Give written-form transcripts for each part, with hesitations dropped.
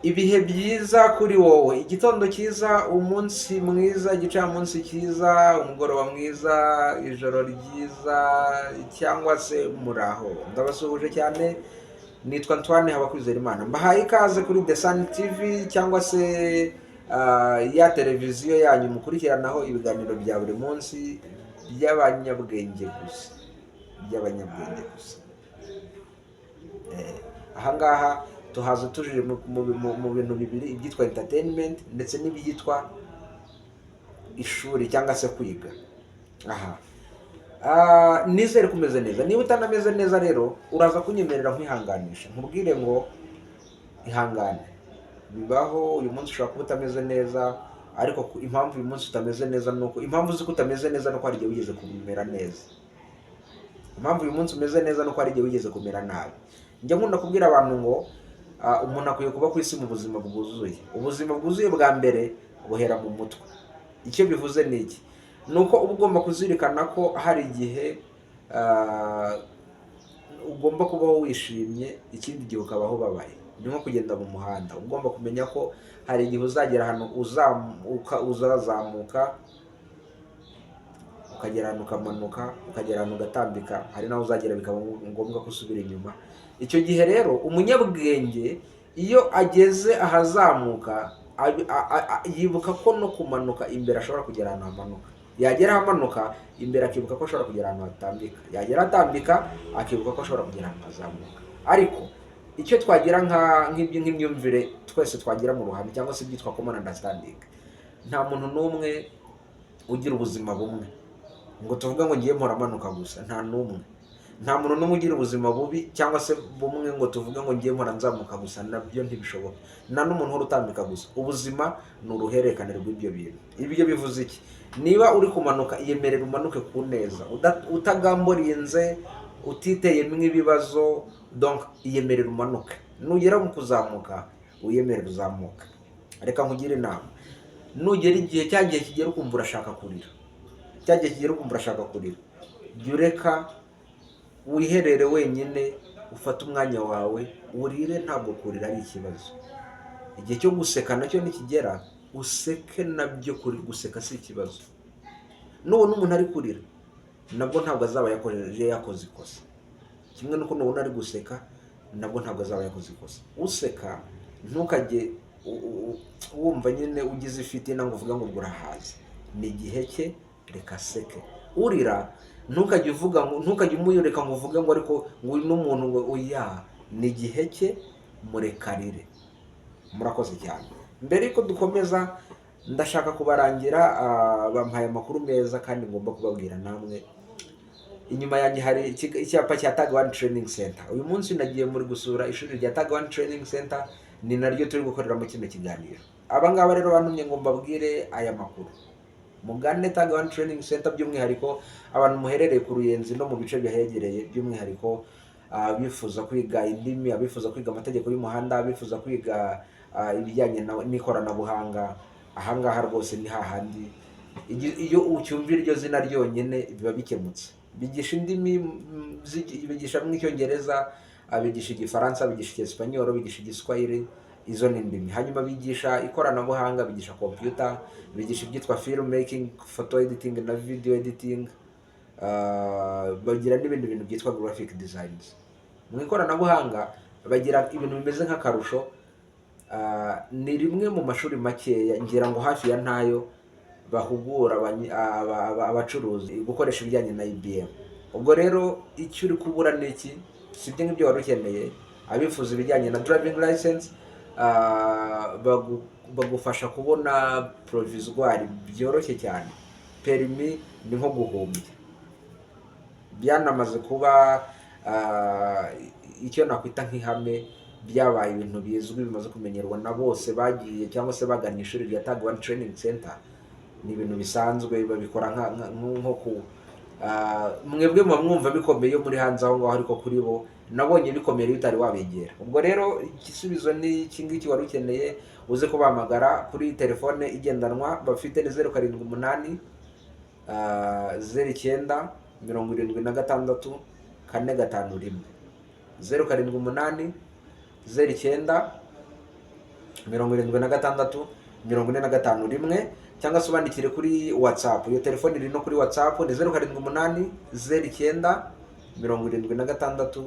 Ibihe byiza kuri wowe, igitondo cyiza, umunsi mwiza, igicamunsi cyiza, umugoroba mwiza, ijoro ryiza, cyangwa se muraho. Ndabasuhuje cyane, nitwa Antoine Habakwizerimana, mbahaye ikaze kuri The Sun TV cyangwa se ya televiziyo yanyu mukurikiranaho ibiganiro bya buri munsi by'abanyabwenge gusa, by'abanyabwenge gusa. Ahangaha tuhaza tuje mu bintu bibiri: ibyitwa entertainment ndetse n'ibyitwa ishuri cyangwa se kwiga. Aha nizere ko umeze neza. Niba utanameze neza rero, uraza kunyemerera nkwihanganisha, nkubwire ngo ihangane, bibaho. Uyu munsi ushobora kuba utameze neza, ariko impamvu uyu munsi utameze neza ni uko, impamvu uzi ko utameze neza ni uko hari igihe wigeze kumera neza. Impamvu uyu munsi umeze neza ni uko hari igihe wigeze kumera nabi. Njya nkunda kubwira abantu ngo umuntu akwiye kuba ku isi mu buzima bwuzuye. Ubuzima bwuzuye bwa mbere buhera mu mutwe. Icyo bivuze ni iki? Ni uko uba ugomba kuzirikana ko hari igihe ugomba kubaho wishimye, ikindi gihe ukabaho ubabaye. Ni nko kugenda mu muhanda, uba ugomba kumenya ko hari igihe uzagera ahantu uzazamuka, ukagera ahantu ukamanuka, ukagera ahantu ugatambika, hari n'aho uzagera bikaba ngombwa ko usubira inyuma. Icyo gihe rero umunyabwenge iyo ageze ahazamuka yibuka ko no kumanuka imbere ashobora kugera ahantu hamanuka, yagera ahamanuka imbere akibuka ko ashobora kugera ahantu hatambika, yagera ahatambika akibuka ko ashobora kugera ahantu hazamuka. Ariko icyo twagira nk'imyumvire twese twagira mu ruhame cyangwa se ibyitwa common understanding, nta muntu n'umwe ugira ubuzima bumwe ngo tuvuge ngo ngiye mpora amanuka gusa. Nta n'umwe, nta muntu n'umwe ugira ubuzima bubi cyangwa se bumwe ngo tuvuge ngo ngiye mpora nzamuka gusa. Nabyo ntibishoboka. Nta n'umuntu uhora utambika gusa. Ubuzima ni uruhererekane rw'ibyo bintu. Ibyo bivuze iki? Niba uri kumanuka, iyemerera umanuke ku neza, utagamborinze, utiteyemo ibibazo. Donc iyemerera umanuke. Nugera mu kuzamuka, wiyemerera uzamuka. Reka nkugire inama: nugera igihe, cya gihe kigera ukumva urashaka kurira, cya gihe kigera ukumva urashaka kurira, jya ureka wiherere wenyine, ufate umwanya wawe urire. Ntabwo kurira ari ikibazo. Igihe cyo guseka nacyo nikigera, useke. Nabyo kuri guseka si ikibazo. Nubona umuntu ari kurira, nabwo ntabwo azaba yakoze ikosa. Kimwe n'uko nubona ari guseka, nabwo ntabwo azaba yakoze ikosa. Useka, ntukajye wumva nyine ugize ifitina ngo uvuge ngo ubwo urahaze. Ni igihe cye, reka aseke. Urira, ntukajye uvuga ngo, ntukajye umuyereka ngo uvuge ngo ariko ngo uyu n'umuntu, ngo oya, ni igihe cye, murekarire. Murakoze cyane. Mbere yuko dukomeza, ndashaka kubarangira, bampaye amakuru meza kandi ngomba kubabwira namwe. Inyuma yanjye hari icyapa cya Tag One Training Center. Uyu munsi nagiye muri gusura ishuri rya Tag One Training Center, ni naryo turi gukoreramo kino kiganiro. Aba ngaba rero bantumye ngo mbabwire aya makuru: mugane Tag One Training Center, by'umwihariko abantu muherereye ku Ruyenzi no mu bice bihegereye, by'umwihariko abifuza kwiga indimi, abifuza kwiga amategeko y'umuhanda, abifuza kwiga ibijyanye n'ikoranabuhanga. Ahangaha rwose ni hahandi iyo ucyumva iryo zina ryonyine biba bikemutse. Bigisha indimi, bigisha nk'icyongereza, bigisha igifaransa, bigisha icyesipanyoro, bigisha igiswahili. Izo ni indimi. Hanyuma bigisha ikoranabuhanga, bigisha computer, bigisha ibyitwa film making, photo editing na video editing. Bagira n'ibindi bintu byitwa graphic designs. Mu ikoranabuhanga bagira ibintu bimeze nk'akarusho. Ni rimwe mu mashuri makeya, ngira ngo hafi ya ntayo, bahugura abacuruzi gukoresha ibijyanye na IBM. Ubwo rero icyo uri kubura ni iki? Si ibyo ngibyo wari ukeneye. Abifuza ibijyanye na driving license, bagufasha kubona provisoire byoroshye cyane. Permis ni nko guhumbya. Byanamaze kuba icyo nakwita nk'ihame, byabaye ibintu bizwi, bimaze kumenyerwa na bose bagiye cyangwa se bagannye ishuri rya Tag One Training Center. Ni ibintu bisanzwe, babikora nko ku mwebwe muba mwumva bikomeye iyo muri hanze aho ngaho, ariko kuri bo nabonye bikomeye iyo utari wabegera. Ubwo rero igisubizo ni iki ngiki wari ukeneye. Uze kubahamagara kuri telefone igendanwa bafite, ni 078 09 76 451. 078 09 76 45 1, cyangwa se ubandikire kuri WhatsApp. Iyo telefone iri no kuri WhatsApp, ni 078 09 76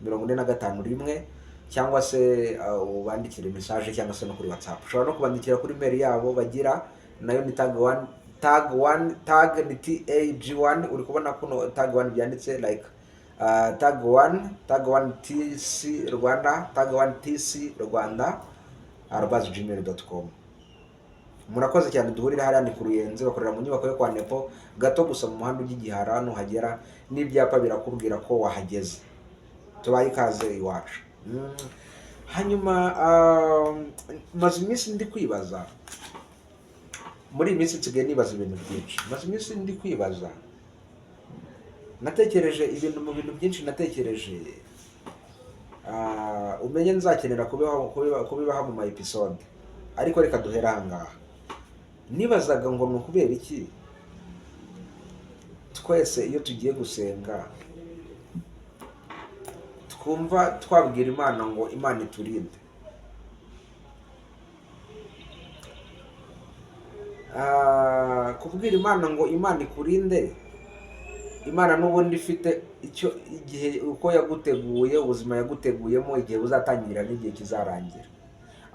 45 1, cyangwa se ubandikire message cyangwa se no kuri WhatsApp. Ushobora no kubandikira kuri mail yabo bagira, nayo ni tag one, tag one, tag ni tag1. Uri kubona kuno tag one byanditse like tag one, tag one tc Rwanda, tag1tcrwanda@gmail.com. Murakoze cyane. Duhurire hariya, ni ku Ruyenzi, bakorera mu nyubako yo kwa Nepo gato gusa mu muhanda ujya Igihara. Nuhagera n'ibyapa birakubwira ko wahageze. Tubaye ikaze iwacu. Hanyuma maze iminsi ndi kwibaza, muri iyi minsi nsigaye nibaza ibintu byinshi. Maze iminsi ndi kwibaza, natekereje ibintu, mu bintu byinshi natekereje, umenye nzakenera kubibaha mu ma episode, ariko reka duhere aha ngaha. Nibazaga ngo ni ukubera iki twese iyo tugiye gusenga twumva twabwira Imana ngo Imana iturinde? Kubwira Imana ngo Imana ikurinde, Imana n'ubundi ifite icyo igihe uko yaguteguye, ubuzima yaguteguyemo, igihe buzatangira n'igihe kizarangira.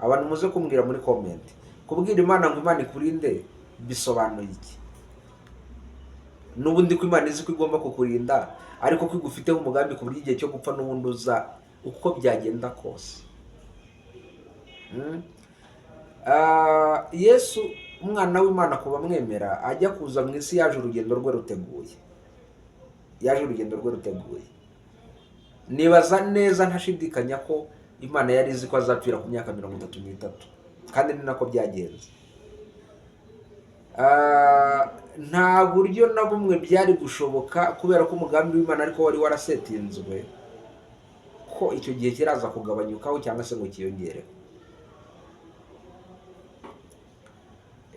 Abantu muze kumbwira muri comment, kubwira Imana ngo Imana ikurinde bisobanuye iki? N'ubundi ko Imana izi ko igomba kukurinda, ariko ko igufiteho umugambi ku buryo igihe cyo gupfa n'ubundi uza uko byagenda kose. Yesu umwana w'Imana, ku bamwemera, ajya kuza mu isi yaje urugendo rwe ruteguye, yaje urugendo rwe ruteguye. Nibaza neza ntashidikanya ko Imana yari izi ko azapfira ku myaka 33, kandi ni nako byagenze. Nta buryo na bumwe byari gushoboka, kubera ko umugambi w'Imana ariko wari warasetinzwe ko icyo gihe kiraza kugabanyukaho cyangwa se ngo cyiyongereho.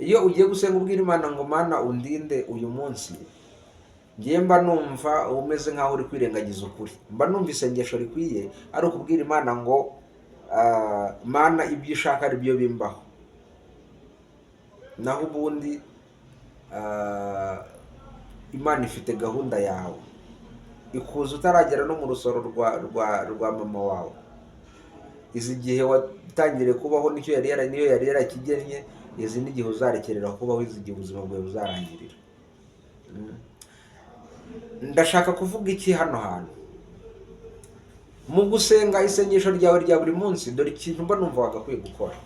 Iyo ugiye gusenga ubwira Imana ngo "Mana, undinde uyu munsi", ngiye mba numva umeze nk'aho uri kwirengagiza ukuri. Mba numva isengesho rikwiye ari ukubwira Imana ngo "Mana, ibyo ushaka ari byo bimbaho", naho ubundi Imana ifite gahunda yawe, ikuza utaragera no mu rusoro rwa mama wawe. Izi igihe watangiriye kubaho nicyo yari yara niyo yari yarakigennye, izi n'igihe uzarekerera kubaho, izi igihe ubuzima bwawe buzarangirira. Ndashaka kuvuga iki hano hantu? Mu gusenga isengesho ryawe rya buri munsi, dore ikintu mba numva wagakwiye gukora.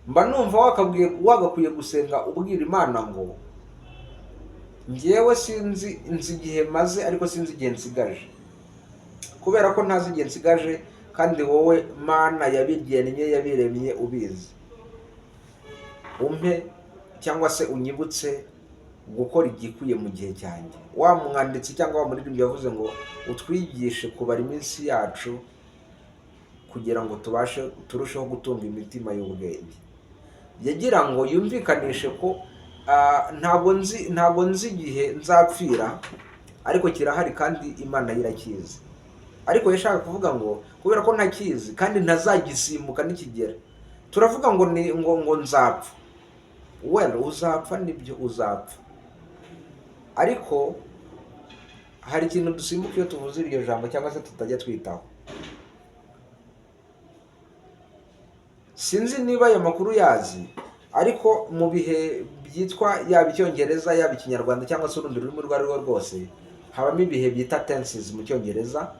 Mba numva wagakwiye gusenga ubwira Imana ngo "Njyewe sinzi, nzi igihe maze ariko sinzi igihe nsigaje. Kubera ko ntazi igihe nsigaje, kandi wowe Mana yabigennye, yabiremye ubizi, umpe cyangwa se unyibutse gukora igikwiye mu gihe cyanjye." Wa mwanditsi cyangwa wa muririmbyi yavuze ngo "Utwigishe kubara iminsi yacu kugira ngo tubashe turusheho gutunga imitima y'ubwenge", yagira ngo yumvikanishe ko ntabwo nzi igihe nzapfira, ariko kirahari kandi Imana yo irakizi. Ariko yashaka kuvuga ngo kubera ko ntakizi kandi ntazagisimbuka nikigera. Turavuga ngo ni ngo nzapfa. Well, uzapfa, nibyo, uzapfa, ariko hari ikintu dusimbuka iyo tuvuze iryo jambo cyangwa se tutajya twitaho. Sinzi niba aya makuru yazi, ariko mu bihe byitwa, yaba Icyongereza, yaba Ikinyarwanda, cyangwa se urundi rurimi urwo ari rwo rwose, habamo ibihe bita tenses mu Cyongereza.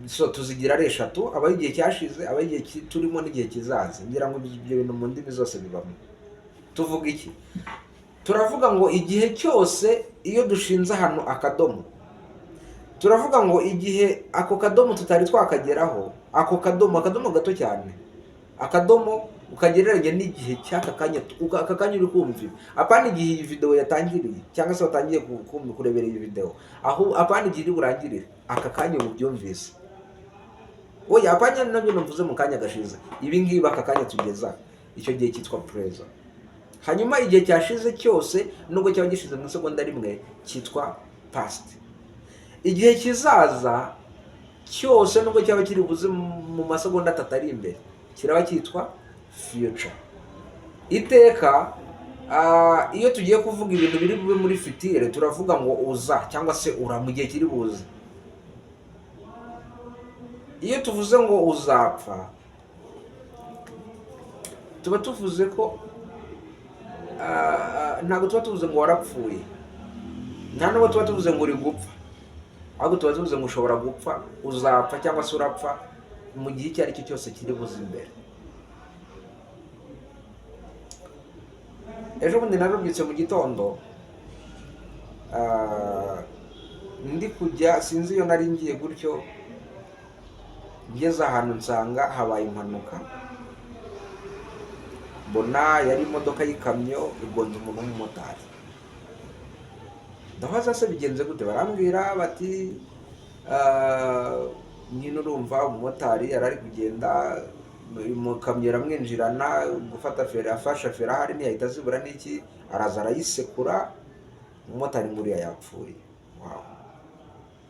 So tuzigira ari eshatu: abaho igihe cyashize, abaho igihe turimo n'igihe kizaza. Ngira ngo ibyo bintu mu ndimi zose bibamo. Tuvuga iki? Turavuga ngo igihe cyose iyo dushinze ahantu akadomo, turavuga ngo igihe ako kadomo tutari twakageraho, ako kadomo, akadomo gato cyane, akadomo ukagereranya n'igihe cy'aka kanya, aka kanya uri kumva ibi, apana igihe iyi video yatangiriye cyangwa se watangiye kurebera iyi video, aho apana igihe iri burangirire, aka kanya ubu byumvise. Oya, apana nabyo mvuze mu kanya gashize, ibi ngibi aka kanya tugeza, icyo gihe cyitwa present. Hanyuma igihe cyashize cyose, nubwo cyaba gishize mu isegonda rimwe, cyitwa past. Igihe kizaza Cyose, nubwo cyaba kiri buze mu masegonda 3 ari imbere, kiraba cyitwa future. Iteka iyo tugiye kuvuga ibintu biri bube muri future, turavuga ngo uza cyangwa se ura mu gihe kiri buze. Iyo tuvuze ngo uzapfa, tuba tuvuze ko ntabwo tuba tuvuze ngo warapfuye, nta nubwo tuba tuvuze ngo uri gupfa, ahubwo tuba tuvuze ngo ushobora gupfa, uzapfa cyangwa se urapfa mu gihe icyo ari cyo cyose kiri buze imbere. Ejo bundi narabyutse mu gitondo, ndi kujya, sinzi iyo nari ngiye gutyo, ngeze ahantu nsanga habaye impanuka, mbona yari imodoka y'ikamyo igonze umuntu w'umumotari. Ndabaza: "Se bigenze gute?" Barambwira bati: "Nyine urumva umumotari yari ari kugenda mu kamyo iramwinjirana, gufata feri, afashe feri ahari ntiyahita azibura n'iki, araza arayisekura, umumotari nguriya yapfuye." Wow.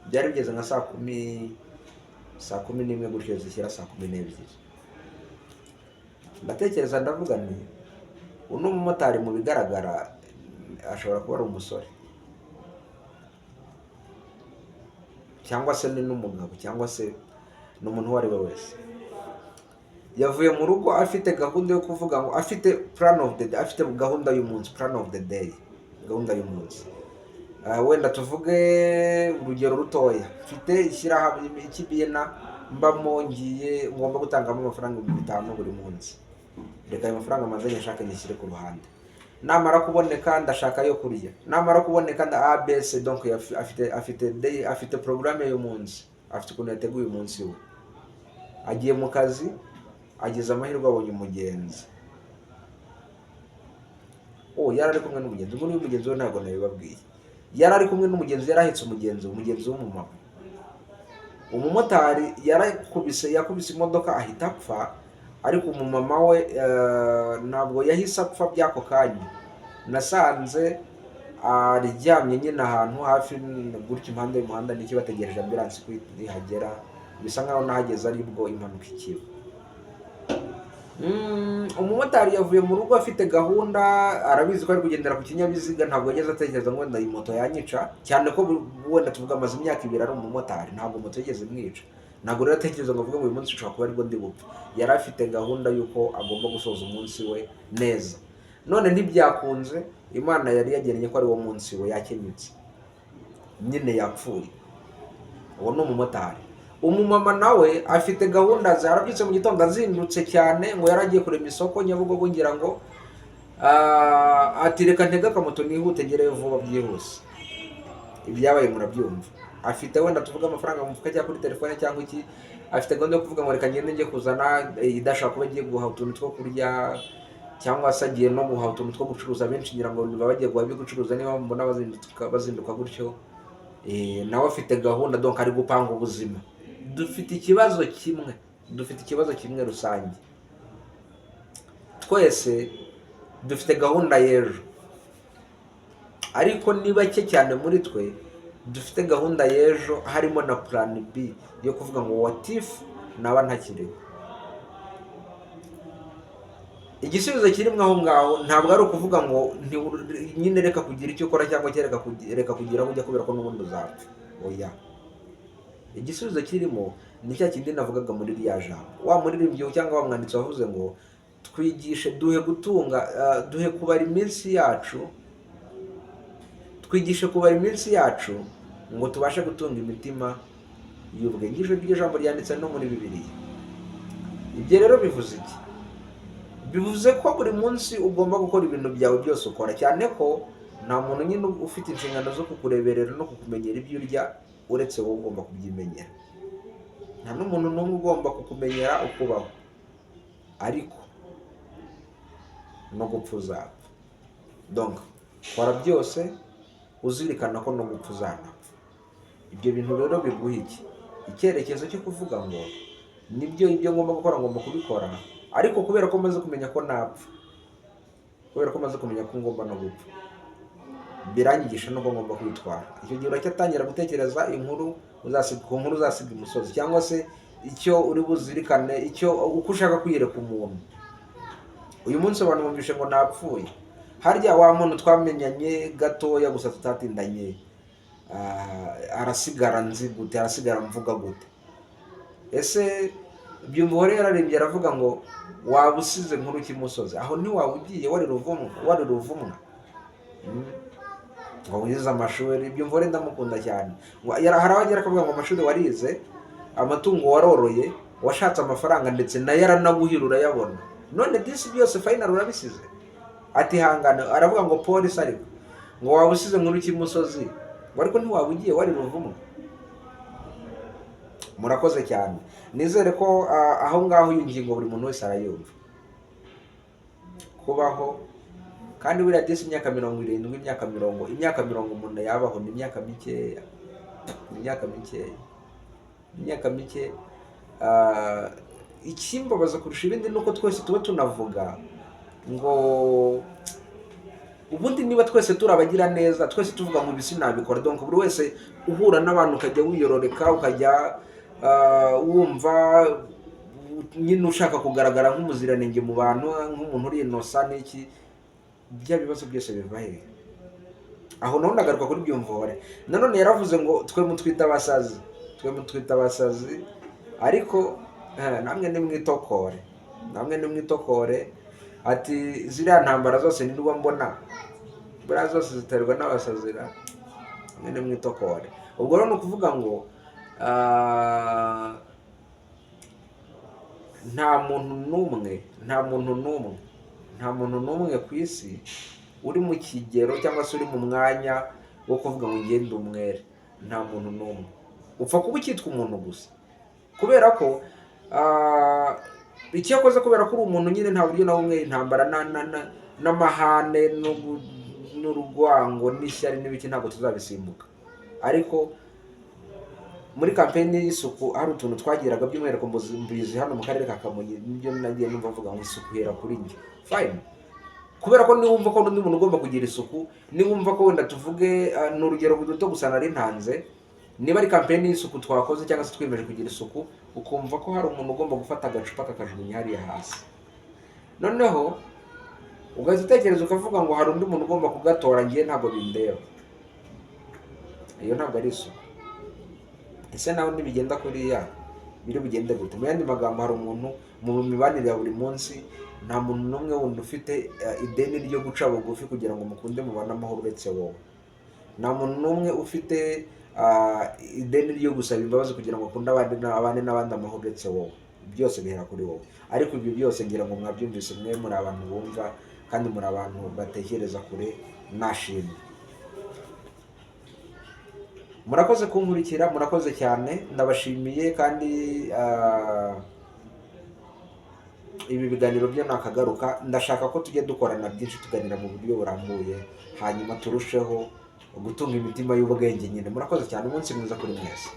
Byari bigeze nka saa 10, saa 11 gutyo zishyira saa 12. Ndatekereza, ndavuga nti: "Uno mumotari mu bigaragara ashobora kuba ari umusore, cyangwa se ni n'umugabo, cyangwa se ni umuntu uwo ari we wese. Yavuye mu rugo afite gahunda yo kuvuga ngo afite plan of the day, afite gahunda y'umunsi, plan of the day, gahunda y'umunsi. Wenda tuvuge urugero rutoya: mfite ishyirahamwe, ikibina mbamo, ngiye ngomba gutangamo amafaranga 5000 buri munsi. Reka ayo mafaranga maze nyashake nyishyire ku ruhande, namara kuboneka ndashaka yo kurya, namara kuboneka nda abc." Donc afite day, afite porogaramu y'umunsi, afite ukuntu yateguye umunsi we. Agiye mu kazi, agize amahirwe abonye umugenzi. Oh, yari ari kumwe n'umugenzi. Ubu uyu mugenzi we ntabwo nabibabwiye. Yari ari kumwe n'umugenzi, yari ahetse umugenzi, umugenzi w'umumama. Umumotari yakubise imodoka ahita apfa, ariko umumama we ntabwo yahise apfa by'ako kanya. Nasanze aryamye nyine ahantu hafi gutya impande y'umuhanda n'iki, bategereje ambulance ko ihagera. Bisa nkaho nahageze aribwo impanuka ikiba. Umumotari yavuye mu rugo afite gahunda, arabizi ko ari kugendera ku kinyabiziga. Ntabwo yageze atekereza ngo wenda iyi moto yanyica, cyane ko wenda tuvuga amaze imyaka 2 ari umumotari, ntabwo moto yigeze imwica. Ntabwo rero atekereza ngo avuge ngo uyu munsi ushobora kuba aribwo ndi bupfe. Yari afite gahunda y'uko agomba gusoza umunsi we neza, none ntibyakunze. Imana yari yagennye ko ari wo munsi we, yakenyutse nyine, yapfuye. Uwo ni umumotari. Umumama nawe afite gahunda ze, arabyutse mu gitondo azindutse cyane, ngo yari agiye kurema isoko Nyabugogo, ngira ngo ati: "Reka ntege akamoto nihute ngereyo vuba byihuse." Ibyabaye murabyumva. Afite wenda tuvuge amafaranga mu mufuka cyangwa kuri telefone cyangwa iki, afite gahunda yo kuvuga ngo reka ngende njye kuzana idashobora kuba agiye guhaha utuntu two kurya, cyangwa se agiye no guhaha utuntu two gucuruza. Benshi ngira ngo baba bagiye guhaha ibyo gucuruza niba mbona bazinduka gutyo. Nawe afite gahunda, donc ari gupanga ubuzima. Dufite ikibazo kimwe, dufite ikibazo kimwe rusange twese: dufite gahunda y'ejo, ariko ni bake cyane muri twe dufite gahunda y'ejo harimo na plan B yo kuvuga ngo what if naba ntakiriho. Igisubizo kirimo aho ngaho ntabwo ari ukuvuga ngo nyine reka kugira icyo ukora cyangwa se reka kugira aho ujya kubera ko n'ubundi uzapfa. Oya, igisubizo kirimo ni cya kindi navugaga muri ririya jambo, wa muririmbyi cyangwa wa mwanditsi wavuze ngo twigishe, duhe gutunga, duhe kubara iminsi yacu, twigishe kubara iminsi yacu ngo tubashe gutunga imitima y'ubwenge. Iryo jambo ryanditse no muri Bibiliya. Ibyo rero bivuze iki? Bivuze ko buri munsi ugomba gukora ibintu byawe byose ukora, cyane ko nta muntu nyine ufite inshingano zo kukureberera no kukumenyera ibyo urya uretse wowe ugomba kubyimenyera. Nta n'umuntu n'umwe ugomba kukumenyera uko ubaho, ariko no gupfa uzapfa. Donc kora byose uzirikana ko no gupfa uzanapfa. Ibyo bintu rero biguha iki? Icyerekezo cyo kuvuga ngo nibyo, ibyo ngomba gukora ngomba kubikora, ariko kubera ko maze kumenya ko napfa, kubera ko maze kumenya ko ngomba no gupfa, biranyigisha n'uko ngomba kwitwara. Icyo gihe uracyatangira gutekereza inkuru. Uzasiga ku nkuru uzasiga imusozi, cyangwa se icyo uri buzirikane, icyo uko ushaka kwiyereka umuntu. Uyu munsi abantu bumvishe ngo napfuye. Harya wa muntu twamenyanye gatoya gusa tutatindanye, arasigara nzi gute? Arasigara mvuga gute? Ese Byumvuhore yararembye, aravuga ngo waba usize nkuru cy'imusozi, aho ntiwaba ugiye wari ruvumwa, wari ruvumwa? Ngo wize amashuri, Byumvuhore ndamukunda cyane. Ngo hari abagera akavuga ngo amashuri warize, amatungo waroroye, washatse amafaranga, ndetse nayo aranaguhira urayabona, none disi byose final urabisize. Ati hangana, aravuga ngo polisi, ariko ngo waba usize nkuru cy'imusozi, ngo ariko ntiwaba ugiye wari ruvumwa? Murakoze cyane. Nizere ko aho ngaho iyo ngingo buri muntu wese arayumva. Kubaho kandi buriya disi imyaka 70, imyaka 40 umuntu yabaho ni imyaka mikeya, ni imyaka mikeya, ni imyaka mike. Ikimbabaza kurusha ibindi ni uko twese tuba tunavuga ngo ubundi niba twese turi abagira neza, twese tuvuga ngo ibi sinabikora. Donc buri wese uhura n'abantu ukajya wiyororeka, ukajya wumva nyine ushaka kugaragara nk'umuziranenge mu bantu, nk'umuntu uri innocent n'iki. Bya bibazo byose biva he? Aho naho ndagaruka kuri Byumvuhore. Nanone yaravuze ngo twe mutwita abasazi, twe mutwita abasazi, ariko namwe nimwitokore, namwe nimwitokore. Ati ziriya ntambara zose nirwo mbona buriya zose ziterwa n'abasazira, namwe nimwitokore. Ubwo rero ni ukuvuga ngo nta muntu n'umwe, nta muntu n'umwe, nta muntu n'umwe ku isi uri mu kigero cyangwa se uri mu mwanya wo kuvuga ngo ngende umwere. Nta muntu n'umwe upfa kuba ukitwa umuntu gusa, kubera ko icyo yakoze, kubera ko uri umuntu nyine, nta buryo na bumwe intambara n'amahane n'urwango n'ishyari n'ibiki ntabwo tuzabisimbuka. Ariko muri kampeni y'isuku hari utuntu twagiraga, by'umwihariko mbizi hano mu karere ka Kamonyi, nibyo nagiye numva mvuga ngo isuku ihera kuri njye. Fine, kubera ko niwumva ko n'undi muntu ugomba kugira isuku, niwumva ko wenda tuvuge, ni urugero ruto gusa nari ntanze, niba ari kampeni y'isuku twakoze cyangwa se twiyemeje kugira isuku, ukumva ko hari umuntu ugomba gufata agacupa akakajugunya hariya hasi, noneho ugahita utekereza ukavuga ngo hari undi muntu ugomba kugatora, ngiye ntabwo bindeba, iyo ntabwo ari isuku. Ese nawe nibigenda kuriya biri bugende gute? Mu yandi magambo, hari umuntu mu mibanire ya buri munsi, nta muntu n'umwe wundi ufite ideni ryo guca bugufi kugira ngo mukunde mubane amahoro uretse wowe. Nta muntu n'umwe ufite ideni ryo gusaba imbabazi kugira ngo akunde abandi abane n'abandi amahoro uretse wowe. Byose bihera kuri wowe. Ariko ibyo byose ngira ngo mwabyumvise, mwe muri abantu bumva kandi muri abantu batekereza kure. Nashimwe, murakoze kunkurikira, murakoze cyane, ndabashimiye. Kandi ibi biganiro byo nakagaruka. Ndashaka ko tujya dukorana byinshi, tuganira mu buryo burambuye, hanyuma turusheho gutunga imitima y'ubwenge nyine. Murakoze cyane, umunsi mwiza kuri mwese.